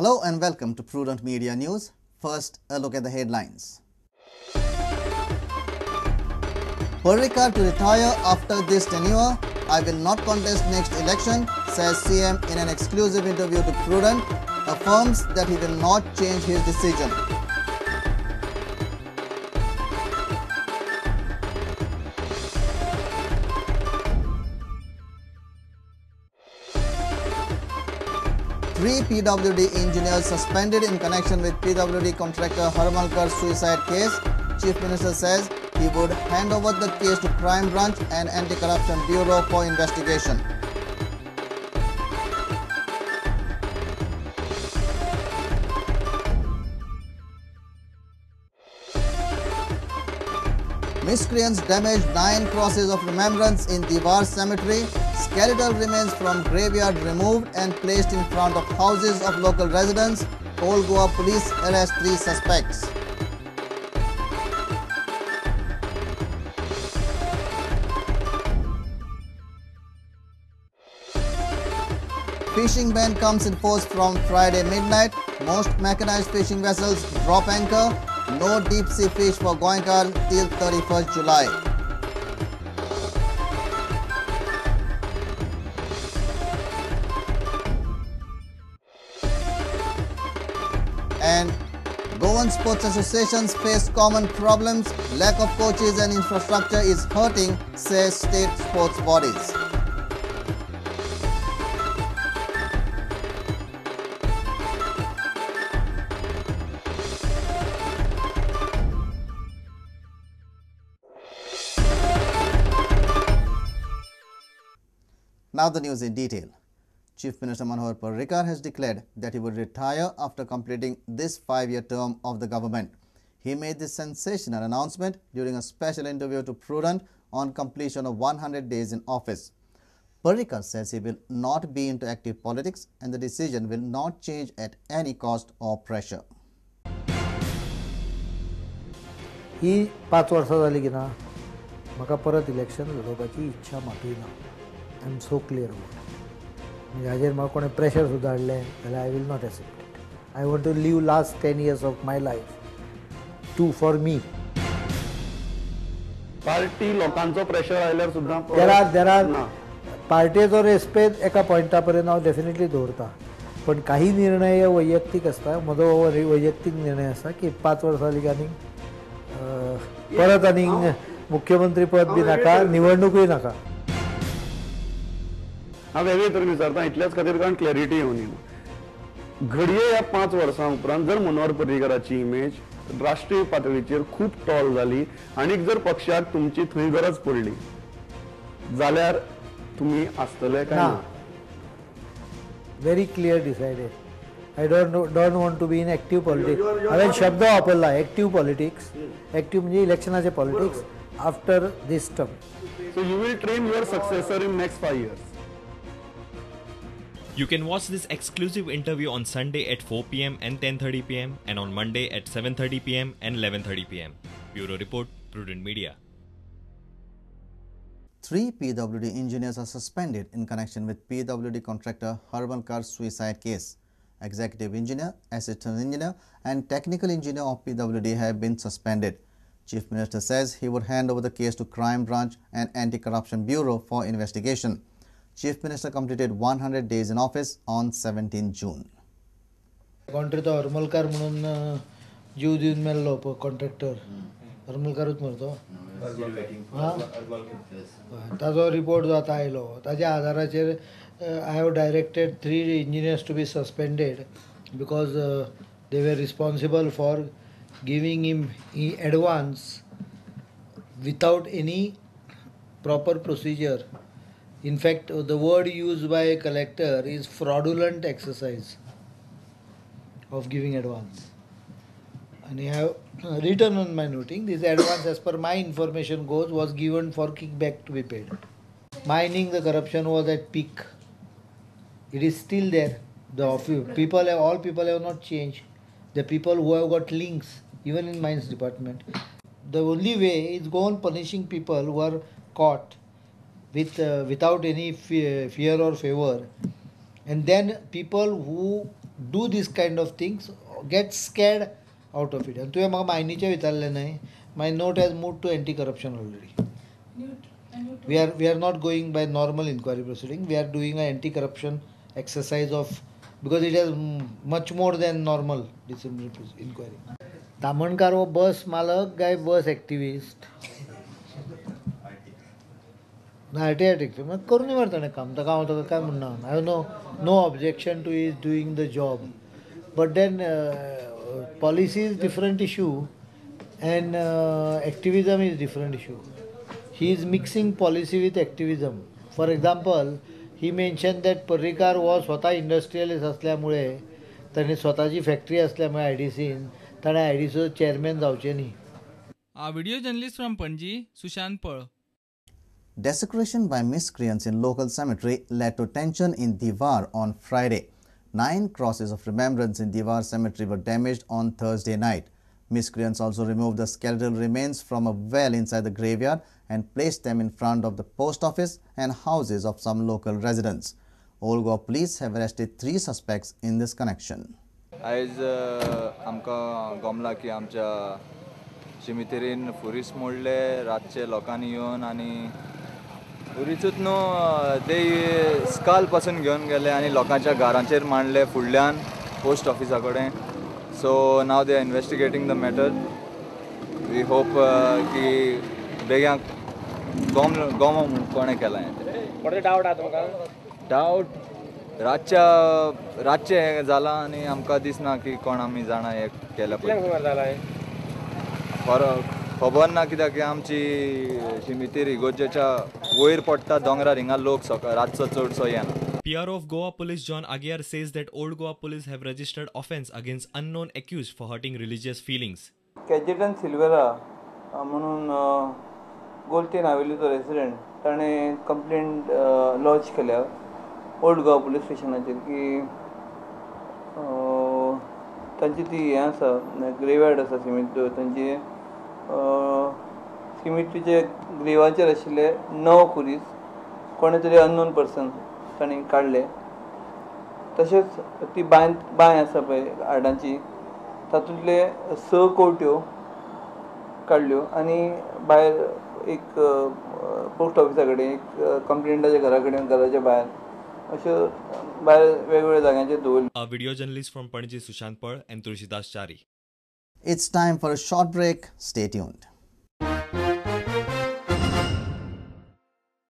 Hello and welcome to Prudent Media News. First, a look at the headlines. Parrikar to retire after this tenure. I will not contest next election, says CM in an exclusive interview to Prudent, affirms that he will not change his decision. Three PWD engineers suspended in connection with PWD contractor Harmalkar's suicide case. Chief Minister says he would hand over the case to Crime Branch and Anti-Corruption Bureau for investigation. Miscreants damaged 9 crosses of remembrance in Diwar Cemetery. Skeletal remains from graveyard removed and placed in front of houses of local residents. Old Goa police arrest 3 suspects. Fishing ban comes in force from Friday midnight. Most mechanized fishing vessels drop anchor. No deep sea fish for Goenkar till 31st July. And Goan sports associations face common problems. Lack of coaches and infrastructure is hurting, says state sports bodies. Now the news in detail. Chief Minister Manohar Parrikar has declared that he would retire after completing this 5-year term of the government. He made this sensational announcement during a special interview to Prudent on completion of 100 days in office. Parrikar says he will not be into active politics and the decision will not change at any cost or pressure. ही 5 वर्सां जाली की ना म्हाका परत election लढोवपाची इच्छा मातूय ना. I am so clear about it. म्हणजे हाजेर म्हाका कोणें प्रेशर सुद्दां हाडलें जाल्यार I will not accept it. I want to live last 10 years of my life to for me. Party लोकांचो प्रेशर आयल्यार सुद्दां there are पार्टेचो रेस्पेद एका पॉयंटा पर्यंत हांव डेफिनेटली दवरता, पण काही निर्णय वैयक्तीक आसता. म्हजो हो वैयक्तीक निर्णय आसा की 5 वर्सां जाली आनीक परत आनीक मुख्यमंत्री पद बी नाका, निवडणुकूय नाका. हांव वेगळे तरेन विचारता इतल्याच खातीर कारण क्लॅरिटी येवनी. घडये ह्या 5 वर्सां उपरांत जर मनोहर पर्रीकराची इमेज राष्ट्रीय पातळीचेर खूब टॉल जाली आनी जर पक्षाक तुमची थंय गरज पडली जाल्यार तुमी आसतले काय ना? Very clear decided. I don't want to be in active politics. हांवें शब्द वापरला एक्टीव पॉलिटिक्स. एक्टीव म्हणजे इलेक्शनाचे politics after this term. So you will train your successor in next 5 years. You can watch this exclusive interview on Sunday at 4 PM and 10:30 PM and on Monday at 7:30 PM and 11:30 PM. Bureau Report, Prudent Media. 3 PWD engineers are suspended in connection with PWD contractor Harmalkar's suicide case. Executive engineer, assistant engineer and technical engineer of PWD have been suspended. Chief Minister says he would hand over the case to Crime Branch and Anti-Corruption Bureau for investigation. Chief Minister completed 100 days in office on 17 June. Contractor Harmalkar म्हणून जीव दिवन मेल्लो contractor हरमलकारूच मरतो. ताजो report जो आतां आयलो ताज्या आदाराचेर I have directed 3 engineers to be suspended because they were responsible for giving him advance without any proper procedure. In fact, the word used by a collector is fraudulent exercise of giving advance. And I have written on my noting, this advance as per my information goes was given for kickback to be paid. Mining, the corruption was at peak. It is still there. The people have, all people have not changed. The people who have got links, even in mines department. The only way is go on punishing people who are caught with without any fear or favor, and then people who do this kind of things get scared out of it. आनी तुवें म्हाका मायनीचें विचारलें न्हय, my note has moved to anti corruption already. We are not going by normal inquiry proceeding. We are doing an anti-corruption exercise of, because it has much more than normal disciplinary inquiry. Tamankar हो बस मालक काय बस activist ना I T I मग करून मरे ताणें काम, ताका हांव ताका काय म्हणना. I have no objection to is doing the job, but then policy is different issue and activism is different issue. He is mixing policy with activism. For example, he mentioned that Parrikar was स्वतः industrialist असल्यामुळे, ताणें स्वताची factory असल्यामुळे I D scene ताणें I D सीचो chairman जावचें न्ही. Video journalist from Panaji, Sushant Pal. Desecration by miscreants in local cemetery led to tension in Diwar on Friday. 9 crosses of remembrance in Diwar cemetery were damaged on Thursday night. Miscreants also removed the skeletal remains from a well inside the graveyard and placed them in front of the post office and houses of some local residents. Old Goa police have arrested 3 suspects in this connection. आयज आमकां गमला की आमच्या शिमितेरीन फुरीस मोडले रातचे लोकांनी येवन आनी फुरीसूच न्हू ते स्काल पासून घेवन गेले आनी लोकांच्या घरांचेर मांडले फुडल्यान पोस्ट ऑफिसा कडेन. So now they are investigating the matter. We hope की बेग्याक गोमो म्हूण कोणें केलां हें. डावट आहा तुमकां? डावट रातचें हें जालां आनी आमकां दिसना की कोण आमी जाणा हें केलां. खबर ना कित्याक की आमची शिमितीर इगोर्जेच्या वयर पडटा दोंगरार, हिंगा लोक सकाळ रातचो चडसो येना. PRO of Goa Police John Aguiar says that Old Goa Police have registered offence against unknown accused for hurting religious feelings. Cajetan Silveira म्हणून गोलतीन हावेलीचो रेसिडेंट ताणें कंप्लेंट लॉज केल्या ओल्ड गोवा पुलीस स्टेशनाचेर की तांची ती हें आसा ग्रेवयार्ड आसा सिमित, तांची सिमित्रीचे ग्रेवाचेर आशिल्ले 9 खुरीस कोणे तरी अननोन पर्सन तांणी काडले. तशेंच ती बांय आसा पळय हाडांची, तातूंतले 6 कोट्यो काडल्यो आनी भायर एक पोस्ट ऑफिसा कडेन, एक कंप्लेंटाच्या घरा कडेन, घराच्या भायर अश्यो भायर वेगवेगळ्या जाग्यांचेर दवरल्यो. A video journalist from Panaji, Sushant Pal and Tulsidas Chari. It's time for a short break. Stay tuned.